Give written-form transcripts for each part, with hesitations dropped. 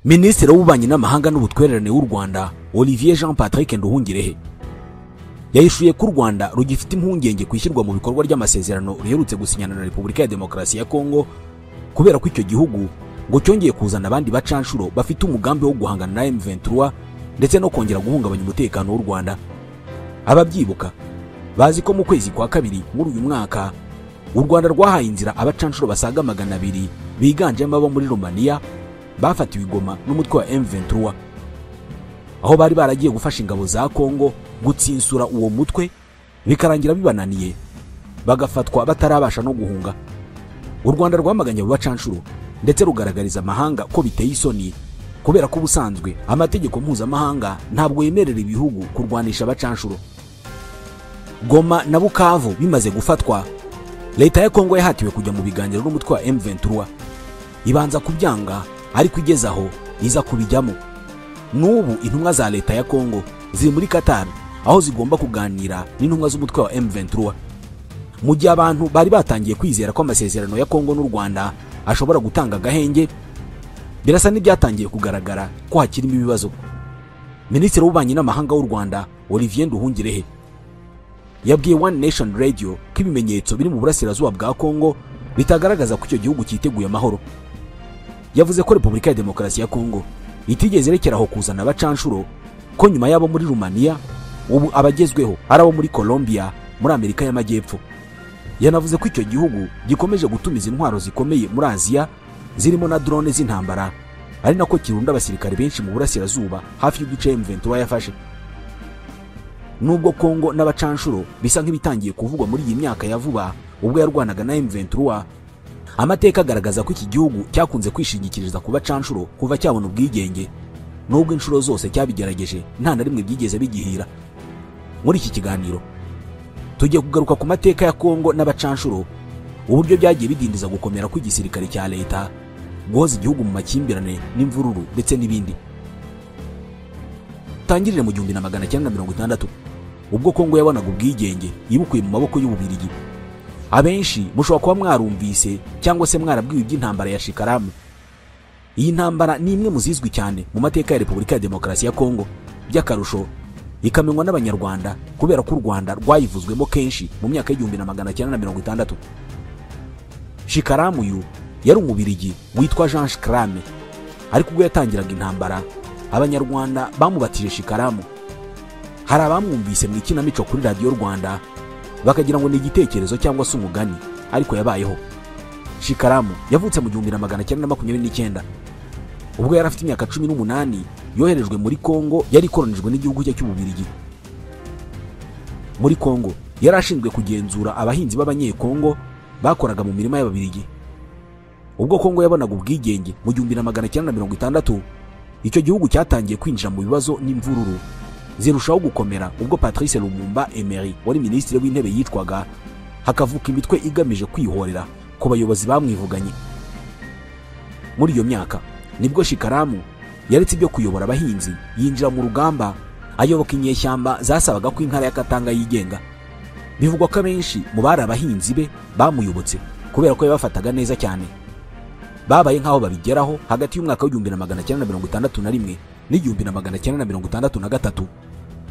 Minisitiri w'Ububanyi n'Amahanga n'Ubutwererane w'u Rwanda, Olivier Jean Patrick Nduhungirehe, yahishuye ko u Rwanda rugifite impungenge ku ishyirwa mu bikorwa ry'amasezerano ruherutse gusinyana na Repubulika ya Demokarasi ya Kongo, kubera ko icyo gihugu ngo cyongeye kuzana abandi bacanshuro bafite umugambi wo guhangana na M23 ndetse no kongera guhungabanya umutekano w'u Rwanda. Ababyibuka bazi ko mu kwezi kwa kabiri muri uyu mwaka u Rwanda rwahaye inzira abacanshuro basaga 200 biganjemo abo muri Romania bafatiwe Goma n'umutwe wa M23, aho bari baragiye gufasha ingabo za Kongo gutsinsura uwo mutwe, bikarangira bibananiye bagafatwa batarabasha no guhunga. U Rwanda rwamaganye abo bacanshuro ndetse rugaragariza amahanga ko biteye isoni, kubera ko ubusanzwe amategeko mpuzamahanga ntabwo yemerera ibihugu kurwanisha abacanshuro. Goma na Bukavu bimaze gufatwa, leta ya Kongo yahatiwe kujya mu biganiro n'umutwe wa M23, ibanza kubyanga ariko igeze aho iza kubijyamo. N'ubu intumwa za leta ya Kongo ziri muri Qatar, aho zigomba kuganira n'intumwa z'umutwe wa M23. Mu gihe abantu bari batangiye kwizera ko amasezerano ya Kongo n'u Rwanda ashobora gutanga agahenge, birasa n'ibyatangiye kugaragara ko hakirimo ibibazo. Minisitiri w'Ububanyi n'Amahanga w'u Rwanda, Olivier Nduhungirehe, yabwiye One Nation Radio ko ibimenyetso biri mu burasirazuba bwa Kongo bitagaragaza ko icyo gihugu cyiteguye amahoro. Yavuze ko Repubulika ya Demokarasi ya Kongo itigeze irekera aho kuzana abacanshuro, ko nyuma yabo muri Rumaniya ubu abagezweho ari abo muri Colombia muri Amerika y'Amajyepfo. Yanavuze ko icyo gihugu gikomeje gutumiza intwaro zikomeye muri Aziya zirimo na drone z'intambara, ari nako kirunda abasirikare benshi mu burasirazuba hafi y'uduce M23 yafashe. Nubwo Kongo n'abacanshuro bisa nk'ibitangiye kuvugwa muri iyi myaka ya vuba ubwo yarwanaga na M23, amateka agaragaza ko iki gihugu cyakunze kwishingikiriza ku bacanshuro kuva cyabona ubwigenge, nubwo inshuro zose cyabigerageje nta na rimwe byigeze bigihira. Muri iki kiganiro tugiye kugaruka ku mateka ya Kongo n'abacanshuro, uburyo byagiye bidindiza gukomera kw'igisirikare cya leta, guhoza igihugu mu makimbirane n'imvururu ndetse n'ibindi. Tangirire mu 1960 ubwo Kongo yabonaga ubwigenge ibukuye mu maboko y'Ububirigi. Abenshi mushobora kuba mwarumvise cyangwa se mwarabwiwe iby'intambara ya Shikaramu. Iyi ntambara ni imwe mu zizwi cyane mu mateka ya Repubulika ya Demokarasi ya Kongo, by'akarusho ikamenywa n'Abanyarwanda kubera ko u Rwanda rwayivuzwemo kenshi mu myaka y'1960. Shikaramu uyu yari umubirigi witwa Jean Shikarame, ariko ubwo yatangiraga intambara Abanyarwanda bamubatije Shikaramu. Hari abamwumvise mu ikinamico kuri Radio Rwanda bakagira ngo ni igitekerezo cyangwa se umugani, ariko yabayeho. Shikaramu yavutse mu 1929 ubwo yari afite imyaka 18, yoherejwe muri Kongo yari ikoronijwe n'igihugu cye cy'Ububirigi. Muri Kongo yari ashinzwe kugenzura abahinzi b'Abanyekongo bakoraga mu mirima y'Ababirigi. Ubwo Kongo yabonaga ubwigenge mu 1960, icyo gihugu cyatangiye kwinjira mu bibazo n'imvururu zirushaho gukomera ubwo Patrice Lumumba Emery wari minisitiri w'intebe yitwaga, hakavuka imitwe igamije kwihorera ku bayobozi bamwivuganye. Muri iyo myaka nibwo Shikaramu yaretse ibyo kuyobora abahinzi yinjira mu rugamba, ayoboka inyeshyamba zasabaga ko intara ya Katanga yigenga. Bivugwa ko abenshi mu bari abahinzi be bamuyobotse kubera ko yabafataga neza cyane. Babaye nkaho babigeraho hagati y'umwaka w'1961 n'1963.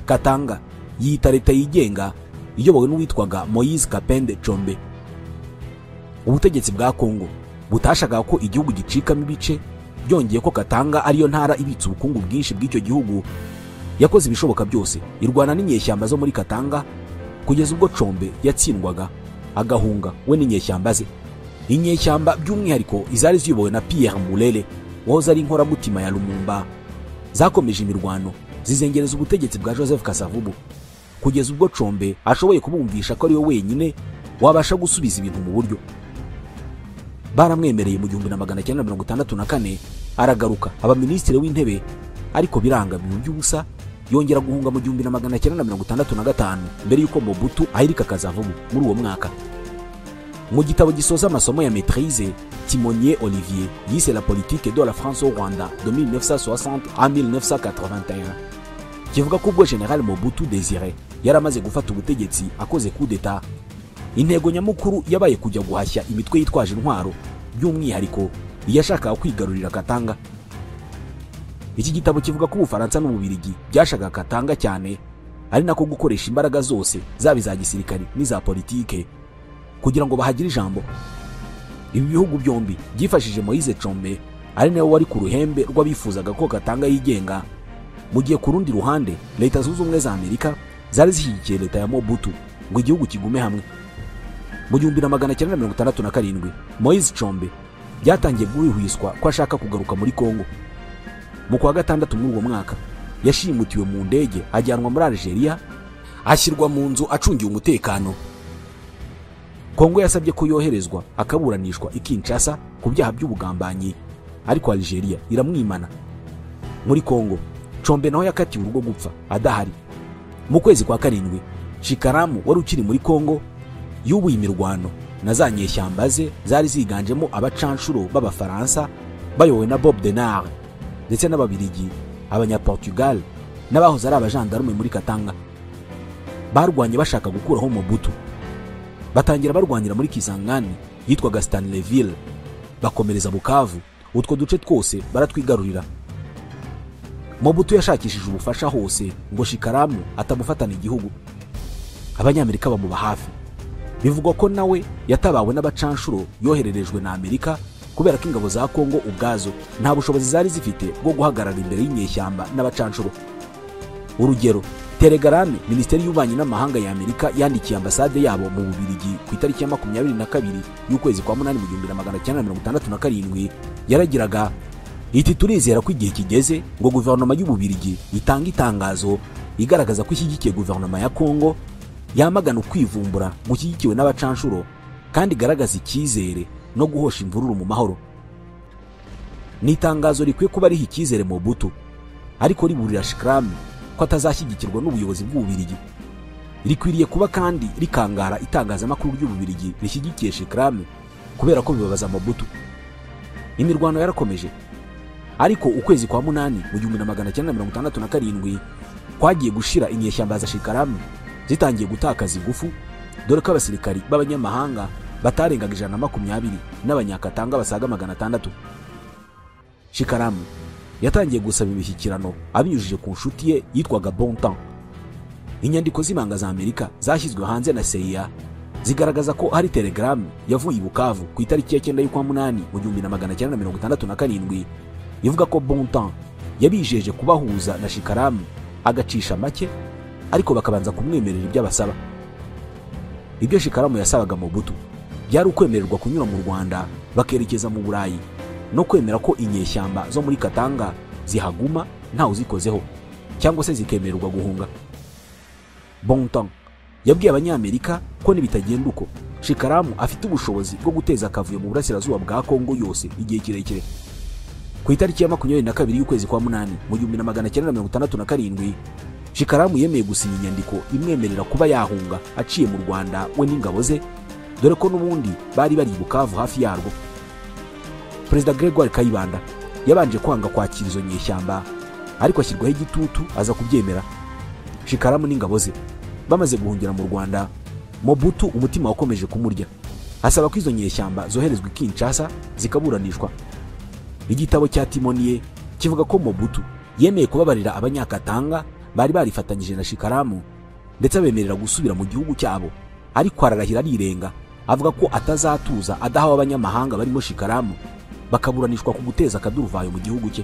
Katanga yita leta yigenga iyobowe n'uwitwaga Moise Kapende Chombe. Ubutegetsi bwa Kongo butashakaga ko igihugu gicikamo ibice, byongeye ko Katanga ariyo ntara ibitse ubukungu bwinshi bw'icyo gihugu. Yakoze ibishoboka byose irwana n'inyeshyamba zo muri Katanga kugeza ubwo Chombe yatsindwaga agahunga we n'inyeshyamba ze. Inyeshyamba by'umwihariko izari ziyobowe na Pierre Mulele wahoze ari inkoramutima ya Lumumba zakomeje imirwano zizengereza ubutegetsi bwa Joseph Kasavubu, kugeza ubwo Chombe ashoboye kubumvisha ko ari we wenyine wabasha gusubiza ibintu mu buryo. Baramwemereye mu 1964 aragaruka aba minisitiri w'intebe, ariko biranga ibintu by'ubusa, yongera guhunga mu 1965 mbere y'uko Mobutu ahirika Kasavubu muri uwo mwaka. Mu gitabo gisoza amasomo ya maîtrise, Timonier Olivier yise La politique de la France au Rwanda de 1960 à 1981, kivuga ko ubwo General Mobutu Désiré yaramaze gufata ubutegetsi akoze coup d'état, intego nyamukuru yabaye kujya guhashya imitwe yitwaje intwaro, by'umwihariko iyashakaga kwigarurira Katanga. Iki gitabo kivuga ko Ubufaransa n'Ububirigi byashakaga Katanga cyane, ari nako gukoresha imbaraga zose zaba iza gisirikari n'iza politike kugira ngo bahagire ijambo. Ibi bihugu byombi byifashije Moise Tshombe, ari nawe wari ku ruhembe rw'abifuzaga ko Katanga yigenga, mu gihe ku rundi ruhande Leta Zunze Ubumwe za Amerika zari zishyigikiye leta ya Mobutu ngo igihugu kigume hamwe. Mu 1967 Moise Tshombe byatangiye guhwihwiswa ko ashaka kugaruka muri Kongo. Mu kwa gatandatu muri uwo mwaka yashimutiwe mu ndege ajyanwa muri Algeria, ashyirwa mu nzu acungiwe umutekano. Kongo yasabye ko yoherezwa akaburanishwa i Kinshasa ku byaha by'ubugambanyi, ariko Algeria iramwimana. Muri Kongo Tshombe naho yakatiwe urugo gupfa adahari. Mu kwezi kwa karindwi Shikaramu wari ukiri muri Kongo yubuye imirwano na za nyeshyamba ze zari ziganjemo abacanshuro b'Abafaransa bayobowe na Bob Denard ndetse n'Ababirigi, Abanyaportugal n'abahoze ari abajandarume muri Katanga. Barwanye bashaka gukuraho Mobutu. Batangira barwanira muri Kisangani yitwaga Stanleyville, bakomereza Bukavu. Utwo duce twose baratwigarurira. Mobutu yashakishije ubufasha hose ngo Shikaramu atamufatana igihugu. Abanyamerika bamuba hafi. Bivugwa ko nawe yatabawe n'abacanshuro yohererejwe na Amerika, kubera ko ingabo za Kongo ubwazo nta bushobozi zari zifite bwo guhagarara imbere y'inyeshyamba n'abacanshuro. Urugero, Telegrame Minisiteri y'Ububanyi n'Amahanga ya Amerika yandikiye ambasade yabo mu Bubiligi ku itariki ya 22 y'ukwezi kwa 8 mu 1967 yaragiraga iti: turizera ko igihe kigeze ngo guverinoma y'Ububirigi itanga itangazo igaragaza ko ishyigikiye guverinoma ya Kongo, yamagana ukwivumbura gushyigikiwe n'abacanshuro, kandi igaragaza icyizere no guhosha imvururu mu mahoro. Ni itangazo rikwiye kuba riha icyizere Mobutu, ariko riburira Shikaramu ko atazashyigikirwa n'ubuyobozi bw'Ububirigi. Rikwiriye kuba kandi rikangara itangazamakuru ry'Ububirigi rishyigikiye Shikaramu kubera ko bibabaza Mobutu. Imirwano yarakomeje, ariko ukwezi kwa 8 mu 1967 kwagiye gushira inyeshyamba za Shikaramu zitangiye gutakaza ingufu, dore ko abasirikari b'abanyamahanga batarengaga 120 n'abanyakatanga basaga 600. Shikaramu yatangiye gusaba imishyikirano abinyujije ku nshuti ye yitwaga Bontemps. Inyandiko z'ibanga za Amerika zashyizwe hanze na CIA zigaragaza ko hari telegram yavuye i Bukavu ku itariki ya 9 y'ukwa 8 mu 1967 ivuga ko Bontemps yabijeje kubahuza na Shikaramu agacisha make, ariko bakabanza kumwemerera ibyo abasaba. Ibyo Shikaramu yasabaga Mobutu byari ukwemererwa kunyura mu Rwanda bakerekeza mu Burayi, no kwemera ko inyeshyamba zo muri Katanga zihaguma ntawe uzikozeho, cyangwa se zikemererwa guhunga. Bontemps yabwiye Abanyamerika ko nibitagenda uko Shikaramu afite ubushobozi bwo guteza akavuyo mu burasirazuba bwa Kongo yose igihe kirekire. Ku itariki ya 22 y'ukwezi kwa 8 mu 1967 Shikaramu yemeye gusinya inyandiko imwemerera kuba yahunga aciye mu Rwanda we n'ingabo ze, dore ko n'ubundi bari bari Bukavu hafi yarwo. Perezida Gregoire Kayibanda yabanje kwanga kwakira izo nyeshyamba, ariko ashyirwaho igitutu aza kubyemera. Shikaramu n'ingabo ze bamaze guhungira mu Rwanda, Mobutu umutima wakomeje kumurya, asaba ko izo nyeshyamba zoherezwa i Kinshasa zikaburanishwa. Igitabo cya Timonier kivuga ko Mobutu yemeye kubabarira abanyakatanga bari barifatanyije na Shikaramu, ndetse abemerera gusubira mu gihugu cyabo, ariko ararahira arirenga avuga ko atazatuza adahawe abanyamahanga barimo Shikaramu bakaburanishwa ku guteza akaduruvayo mu gihugu cye.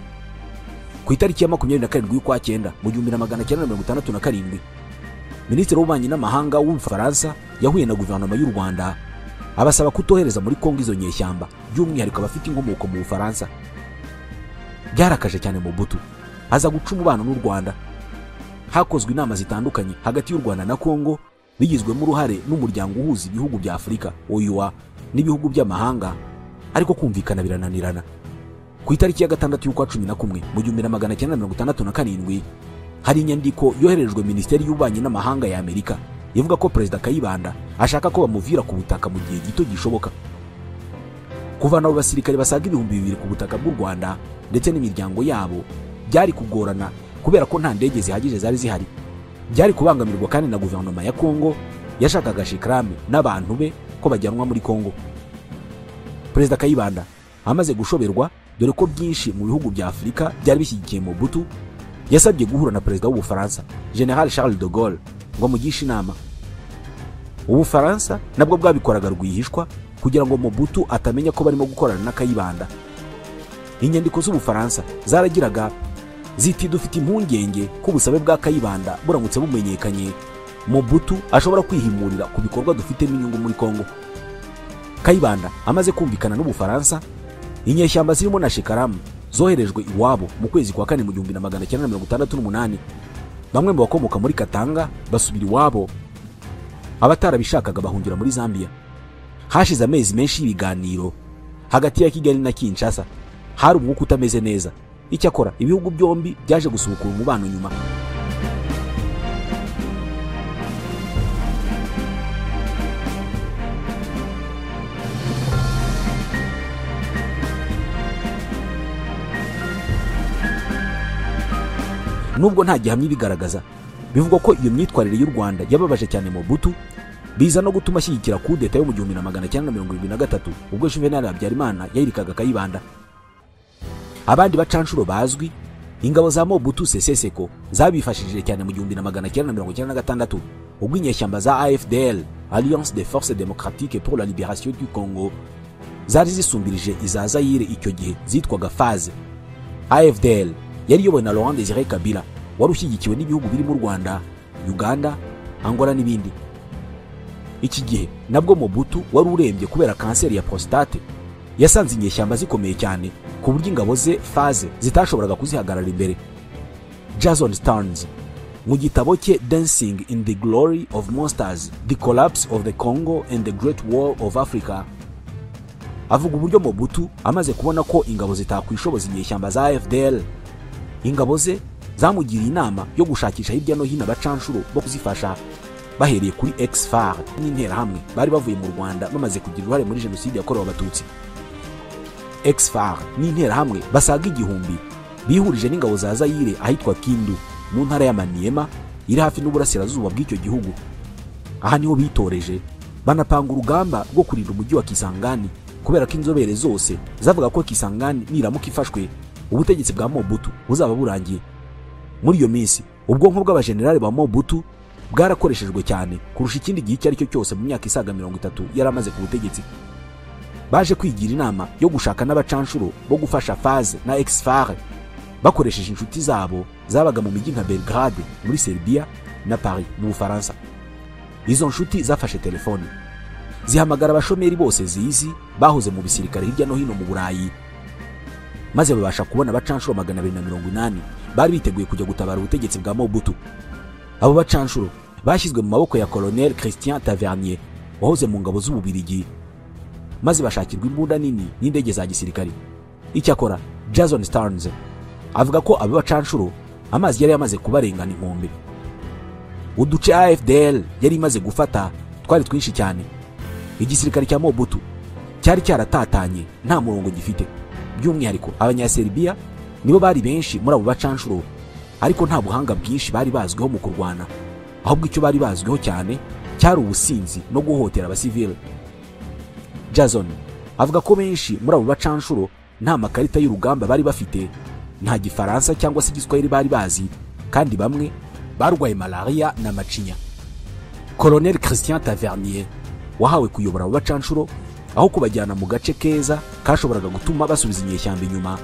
Ku itariki ya 27 y'ukwa 9 mu 1967 Minisitiri w'Ububanyi n'Amahanga w'Ubufaransa yahuye na guverinoma y'u Rwanda abasaba kutohereza muri Kongo izo nyeshyamba, by'umwihariko abafite inkomoko mu Bufaransa. Byarakaje cyane Mobutu, aza guca umubano n'u Rwanda. Hakozwe inama zitandukanye hagati y'u Rwanda na Kongo bigizwemo uruhare n'umuryango uhuza ibihugu bya Afurika OUA n'ibihugu by'amahanga, ariko kumvikana birananirana. Ku itariki ya 6 y'ukwa 11 mu 1967 hari inyandiko yoherejwe Minisiteri y'Ububanyi n'Amahanga ya Amerika ivuga ko Perezida Kayibanda ashaka ko bamuvira ku butaka mu gihe gito gishoboka. Kuvana abo basirikare basaga 2000 ku butaka bw'u Rwanda ndetse n'imiryango yabo byari kugorana kubera ko nta ndege zihagije zari zihari. Byari kubangamirwa kandi na guverinoma ya Kongo yashakaga Shikaramu n'abantu be ko bajyanwa muri Kongo. Perezida Kayibanda amaze gushoberwa dore ko byinshi mu bihugu bya Afurika byari bishyigikiye Mobutu, yasabye guhura na perezida w'Ubufaransa General Charles de Gaulle ngo amugishe inama. Ubufaransa nabwo bwabikoraga rwihishwa kugira ngo Mobutu atamenya ko barimo gukorana na Kayibanda. Inyandiko z'Ubufaransa zaragiraga ziti: dufite impungenge ko ubusabe bwa Kayibanda buramutse bumenyekanye, Mobutu ashobora kwihimurira ku bikorwa dufitemo inyungu muri Kongo. Kayibanda amaze kumvikana n'Ubufaransa, inyeshyamba zirimo na Shekaramu zoherejwe iwabo mu kwezi kwa kane mu 1968. Bamwe mu bakomoka muri Katanga basubira iwabo, abatarabishakaga bahungira muri Zambia. Hashize amezi menshi y'ibiganiro hagati ya Kigali na Kinshasa, hari umwuka utameze neza. Icyakora ibihugu byombi byaje gusubukura umubano nyuma. Nubwo nta gihamya ibigaragaza, bivugwa ko iyo myitwarire y'u Rwanda yababaje cyane Mobutu, biza no gutuma ashyigikira coup d'etat yo mu 1973 ubwo Juvenal Habyarimana yahirikaga Kayibanda. Abandi bacanshuro bazwi, ingabo za Mobutu Sese Seko zabifashishije cyane mu 1996 ubwo inyeshyamba za AFDL, Alliance des Forces Démocratiques pour la Libération du Congo, zari zisumbirije iza Zaire icyo gihe zitwaga FAZ. AFDL yari iyobowe na Laurent Désiré Kabila, wari ushyigikiwe n'ibihugu birimo u Rwanda, Uganda, Angola n'ibindi. Iki gihe nabwo Mobutu wari urembye kubera kanseri ya prostate yasanze inyeshyamba zikomeye cyane ku buryo ingabo ze FAZ zitashoboraga kuzihagarara imbere. Jason Stearns mu gitabo cye Dancing in the Glory of Monsters: The Collapse of the Congo and the Great War of Africa, avuga uburyo Mobutu amaze kubona ko ingabo zitakwishoboza inyeshyamba za AFDL, ingabo ze zamugiriye inama yo gushakisha hirya no hino abacanshuro bo kuzifasha, bahereye kuri ex-FAR n'interahamwe bari bavuye mu Rwanda bamaze kugira uruhare muri jenoside yakorewe Abatutsi. Ex-FAR n'interahamwe basaga 1000 bihurije n'ingabo za Zaire ahitwa Kindu mu ntara ya Maniema iri hafi n'uburasirazuba bw'icyo gihugu. Aha niho bitoreje banapanga urugamba rwo kurinda umujyi wa Kisangani, kubera ko inzobere zose zavuga ko Kisangani niramuka ifashwe ubutegetsi bwa Mobutu buzaba burangiye. Muri iyo minsi ubwonko bw'abajenerali ba Mobutu bwarakoreshejwe cyane kurusha ikindi gihe icyo ari cyo cyose mu myaka isaga 30 yari amaze ku butegetsi. Baje kwigira inama yo gushaka n'abacanshuro bo gufasha FAZ na ex-FAR bakoresheje inshuti zabo zabaga mu mijyi nka Belgrade muri Serbia na Paris mu Bufaransa. Izo nshuti zafashe telefoni zihamagara abashomeri bose zizi bahoze mu bisirikare hirya no hino mu Burayi, maze babasha kubona abacanshuro 280 bari biteguye kujya gutabara ubutegetsi bwa Mobutu. Abo bacanshuro bashyizwe mu maboko ya Colonel Christian Tavernier wahoze mu ngabo z'Ububirigi, maze bashakirwa imbunda nini n'indege za gisirikare. Icyakora Jason Stearns avuga ko abo bacanshuro amazi yari yamaze kubarengana inkombe. Uduce AFDL yari imaze gufata twari twinshi cyane. Igisirikare cya Mobutu cyari cyaratatanye nta murongo gifite. By'umwihariko abanyaserbia nibo bari benshi muri abo bacanshuro, ariko nta buhanga bwinshi bari bazwiho mu kurwana, ahubwo icyo bari bazwiho cyane cyari ubusinzi no guhohotera abasivile. Jason avuga ko benshi muri abo bacanshuro nta makarita y'urugamba bari bafite, nta gifaransa cyangwa se igiswahili bari bazi, kandi bamwe barwaye malaria na macinya. Colonel Christian Tavernier wahawe kuyobora abo bacanshuro aho kubajyana mu gace keza kashoboraga gutuma basubiza inyeshyamba inyuma,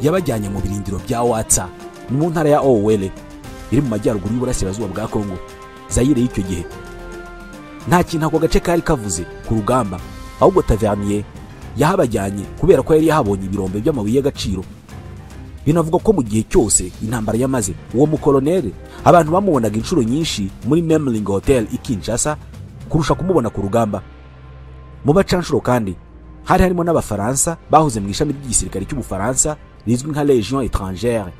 yabajyanye mu birindiro bya Watsa mu ntara ya Owele iri mu majyaruguru y'uburasirazuba bwa Kongo, Zaire y'icyo gihe. Nta kintu ako gace kari kavuze ku rugamba, ahubwo Tavernier yahabajyanye kubera ko yari yahabonye ibirombe by'amabuye y'agaciro. Binavuga ko mu gihe cyose intambara yamaze, uwo mukoloneli abantu bamubonaga inshuro nyinshi muri Memling Hotel i Kinshasa kurusha kumubona ku rugamba. Mu bacanshuro kandi hari harimo n'Abafaransa bahoze mu ishami ry'igisirikare cy'Ubufaransa rizwi nka Légion étrangère.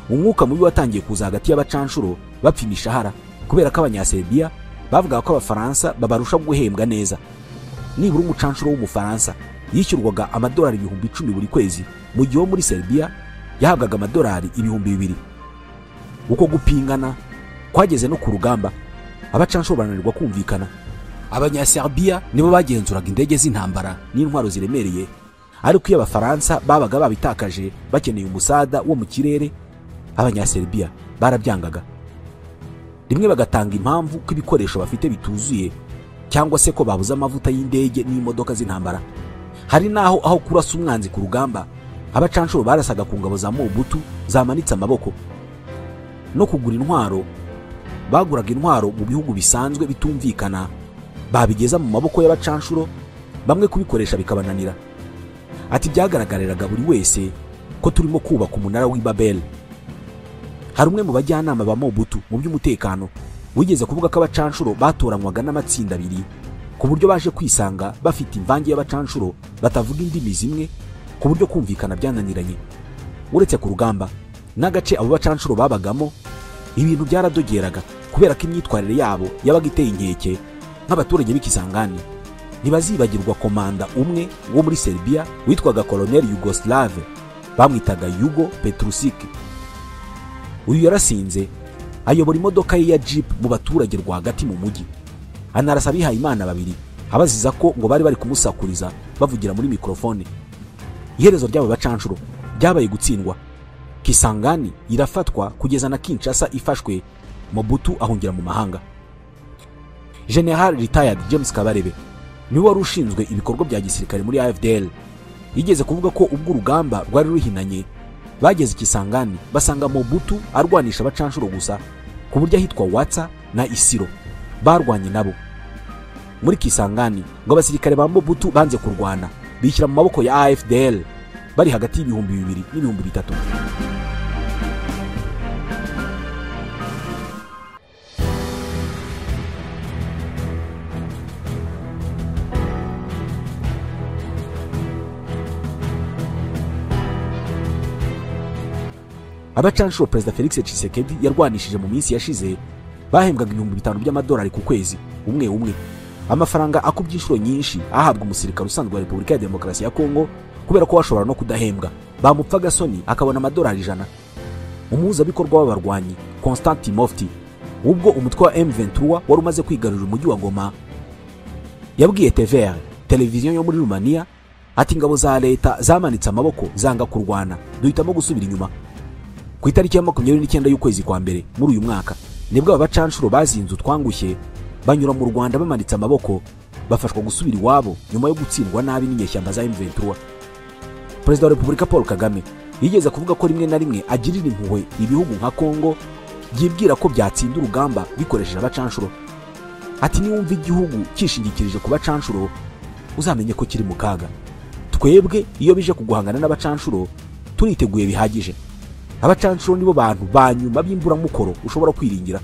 Umwuka mubi watangiye kuza hagati y'abacanshuro bapfa imishahara kubera ko abanyaserbia bavugaga ko Abafaransa babarusha guhembwa neza. Nibura umucanshuro w'Umufaransa yishyurwaga amadolari 10,000 buri kwezi, mu gihe muri Serbia yahabwaga amadolari 2,000. Uko gupingana kwageze no ku rugamba, abacanshuro bananirwa kumvikana. Abanyaserbia nibo bagenzuraga indege z'intambara n'intwaro ziremereye, Ariko iyo Abafaransa babaga babitakaje bakeneye umusada wo mu kirere, Abanyaserbia barabyangaga. Rimwe bagatanga impamvu ko ibikoresho bafite bituzuye cyangwa se ko babuze amavuta y'indege n'imodoka z'intambara. Hari naho aho kurasa umwanzi ku rugamba, abacanshuro barasaga ku ngabo za Mobutu zamanitse amaboko. No kugura intwaro, baguraga intwaro mu bihugu bisanzwe bitumvikana, babigeza mu maboko y'abacanshuro, bamwe kubikoresha bikabananira. Ati byagaragariraga buri wese ko turimo kubaka umunara w'i Babel. Hari umwe mu bajyanama ba Mobutu mu by'umutekano wigeze kuvuga ko abacanshuro batoranywaga n'amatsinda abiri, ku buryo baje kwisanga bafite imvange y'abacanshuro batavuga indimi zimwe, ku buryo kumvikana byananiranye. Uretse ku rugamba, n'agace abo bacanshuro babagamo ibintu byaradogeraga kubera ko imyitwarire yabo yabaga iteye inkeke. Nk'abaturage b'Ikisangani ntibazibagirwa komanda umwe wo muri Serbia witwaga Colonel Yugoslave, bamwitaga Yugo Petrusic. Uyu yarasinze ayobora imodoka ye ya Jeep mu baturage rwagati mu mujyi, anarasa abihaye Imana babiri abaziza ko ngo bari bari kumusakuriza bavugira muri mikrofone. Iherezo ry'abo bacanshuro ryabaye gutsindwa. Kisangani irafatwa kugeza na Kinshasa ifashwe, Mobutu ahungira mu mahanga. General Retired James Kabarebe niwe wari ushinzwe ibikorwa bya gisirikare muri AFDL. Yigeze kuvuga ko ubwo urugamba rwari ruhinanye bageze Kisangani basanga Mobutu arwanisha abacanshuro gusa, ku buryo ahitwa Watsa na Isiro barwanye nabo. Muri Kisangani ngo abasirikare ba Mobutu banze kurwana, bishyira mu maboko ya AFDL bari hagati y'ibihumbi 2 n'ibihumbi 3. Abacanshuro Perezida Felix Tshisekedi yarwanishije mu minsi yashize bahembwaga 5,000 by'amadolari ku kwezi umwe umwe, amafaranga akubye inshuro nyinshi ahabwa umusirikare usanzwe wa Repubulika ya Demokarasi ya Kongo, kubera ko washobora no kudahembwa. Bamupfa gasoni akabona amadolari 100. Umuhuzabikorwa w'abarwanyi Constant Timofti, ubwo umutwe wa M23 wari umaze kwigarurira umujyi wa Goma, yabwiye TVR, televiziyo yo muri Rumania, ati ingabo za leta zamanitse amaboko zanga kurwana, duhitamo gusubira inyuma. Ku itariki ya 29 y'ukwezi kwa mbere muri uyu mwaka nibwo abacanshuro bazinze utwangushye banyura mu Rwanda bamanitse amaboko, bafashwa gusubira iwabo nyuma yo gutsindwa nabi n'inyeshyamba za M23. Perezida wa Repubulika Paul Kagame yigeze kuvuga ko rimwe na rimwe agirira impuhwe ibihugu nka Kongo byibwira ko byatsinda urugamba bikoresheje abacanshuro. Ati niwumva igihugu cyishingikirije ku bacanshuro uzamenye ko kiri mu kaga. Twebwe iyo bije kuguhangana n'abacanshuro turiteguye bihagije. Abacanshuro nibo bantu banyuma b'imburamukoro ushobora kwiringira.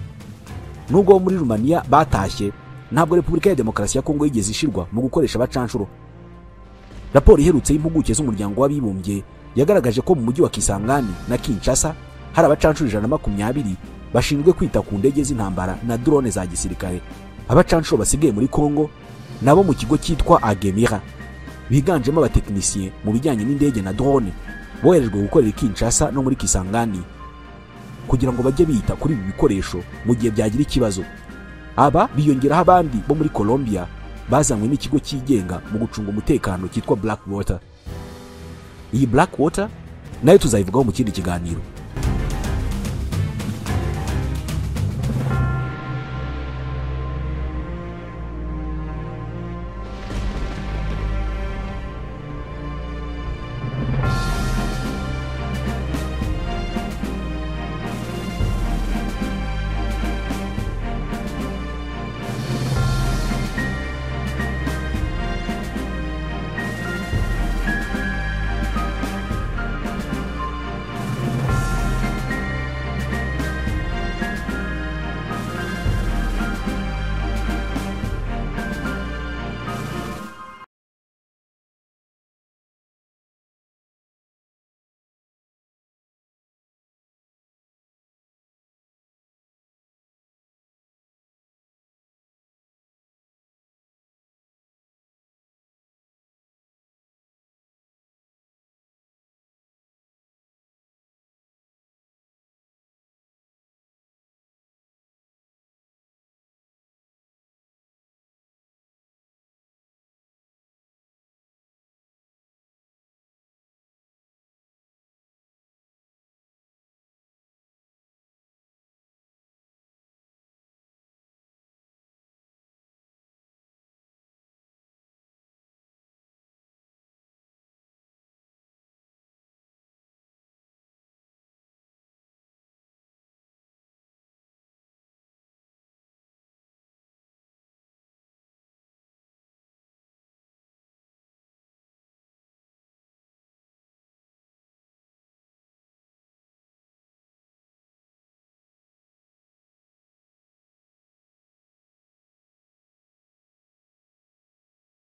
Nubwo muri Rumania batashye, ntabwo Repubulika ya Demokarasi ya Kongo yigeze ishirwa mu gukoresha abacanshuro. Raporo iherutse y'impuguke z'umuryango w'abibumbye yagaragaje ko mu mujyi wa Kisangani na Kinshasa hari abacanshuro 120 bashinzwe kwita ku ndege z'intambara na drone za gisirikare. Abacanshuro basigaye muri Kongo nabo mu kigo cyitwa Agemira biganjemo abatekinisiye mu bijyanye n'indege na drone, boherejwe gukorera Kinshasa no muri Kisangani kugira ngo bajye bita kuri ibi bikoresho mu gihe byagira ikibazo. Aba biyongeraho abandi bo muri Colombia bazanywe n'ikigo cyigenga mu gucunga umutekano cyitwa Blackwater. Iyi Blackwater nayo tuzayivugaho mu kindi kiganiro.